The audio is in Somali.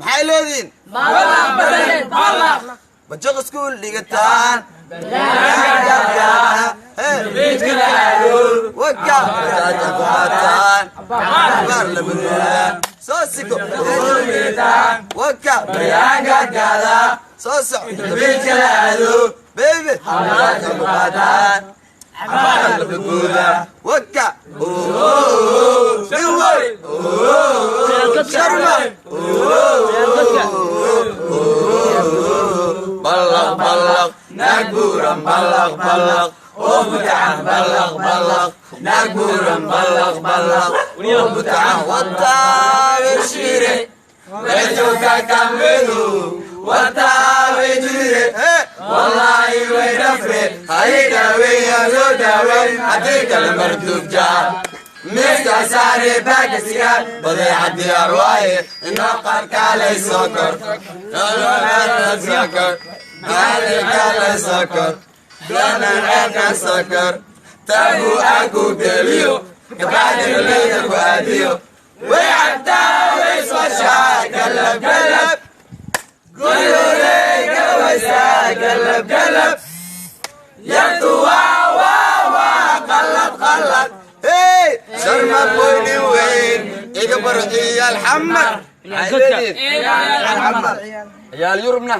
Maxay leedihiin? Bajaq iskuul dhigataan, waka qaataan soo siko, waka soo soco, baby qaataan, waka nin wey Sharma. Ballaq ballaq naag buuran, ballaq ballaq oo butacan, ballaq ballaq naag buuran, ballaq ballaq oo butacan. Wataabe shiire waxay joogtaa Kambedu, wataabe jire, wallaahi way dhafre, hay dhaaweeya soo dhaaweyn, haddii kale marduufjaa miiska saare baaga sigaar, badeeca diyaar waaye, inoo qaar kaalay soo kor, soo kor, kaalay kaalay soo kor, doonan ceelka soo kor, tagu aku geliyo, kabacdina leeda ku aadiyo, way cabtaa, way iswashaa, galab galab guyurey galaysaa, galab galab yartu waa waa waa qalad qalad. Hey, Sharma Boy, nin weyn iga baro ciyaal Xamar. Ciyaal Yurubna.